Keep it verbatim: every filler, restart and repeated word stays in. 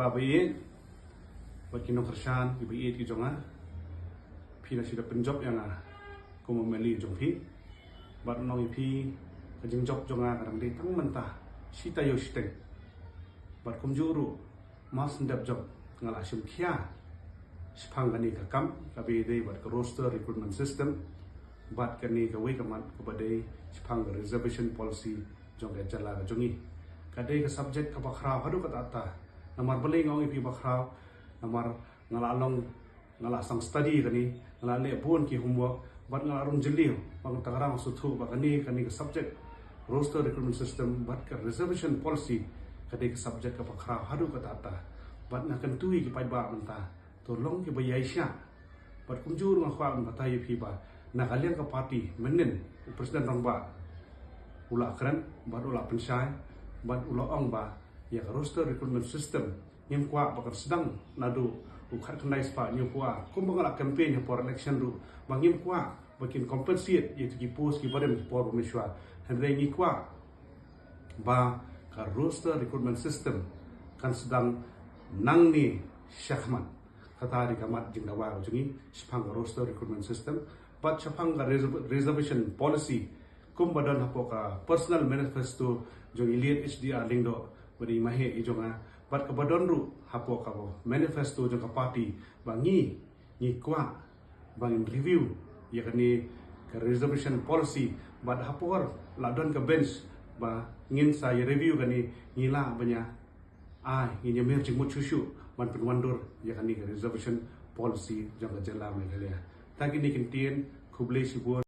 Ba ïeit, bad ki nongkyrshan, ki ba ïeit ki jong nga, phi la shu da pynjop ïa nga kum u M L A jong phi, bad nong ïa phi ka jingjop jong nga ka dang dei tang mynta, shi taïew shiteng. Bad kumjuh ruh, mar shen dep jop, nga la shim khia shaphang kane ka kam, kaba ïadei bad ka roster recruitment system, bad kane kawei ka mat kaba dei shaphang ka reservation policy jong ka jylla ka jong ngi. Ka dei ka subject kaba khraw haduh katta katta. Namar balei nga ong ïa phi ba khraw, namar nga la long, nga la sdang study kane, nga la leh bun ki homework, bad nga la rung jylliew, bad nga tang rang sngewthuh ba kane, kane ka subject, roster recruitment system bad ka reservation policy, ka dei ka subject kaba khraw haduh katta katta. Bad nga kyntu ïa ki paidbah mynta, to long kiba ïaishah. Bad kumjuh ruh nga kwah ban batai ïa phi ba na ka liang ka party mynnin, u President Rangbah u la kren bad u la pynshai bad u la ong ba ïa ka roster recruitment system ngim kwah ba kan sdang naduh u khatkhyndai spah hynñiewphew ar, kumba nga la campaign ha por election ruh, ba ngim kwah ba kin compensate ïa ki post ki barim ha por ba mynshuwa. Hynrei ngi kwah ba ka roster recruitment system kan sdang nangne shakhmat. Kata dei ka mat jingdawa ka jong ngi shaphang ka roster recruitment system bad shaphang ka reserv-, reservation policy, kumba don hapoh ka personal manifesto jong i Late H D R Lyngdoh, ba dei i maheh i jong nga, bad kaba don ruh hapoh ka manifesto jong ka party, ba ngi, ngi kwah ba ngin review ïa kane ka reservation policy, bad ha por la don ka bench ba ngin sa ïa review kane, ngi lah ban ïa, ai, ngin ïa mer jingmut shuh shuh ban pynwandur ïa kane ka reservation policy jong ka jylla Meghalaya. Tang kine ki ktien, khublei shibun.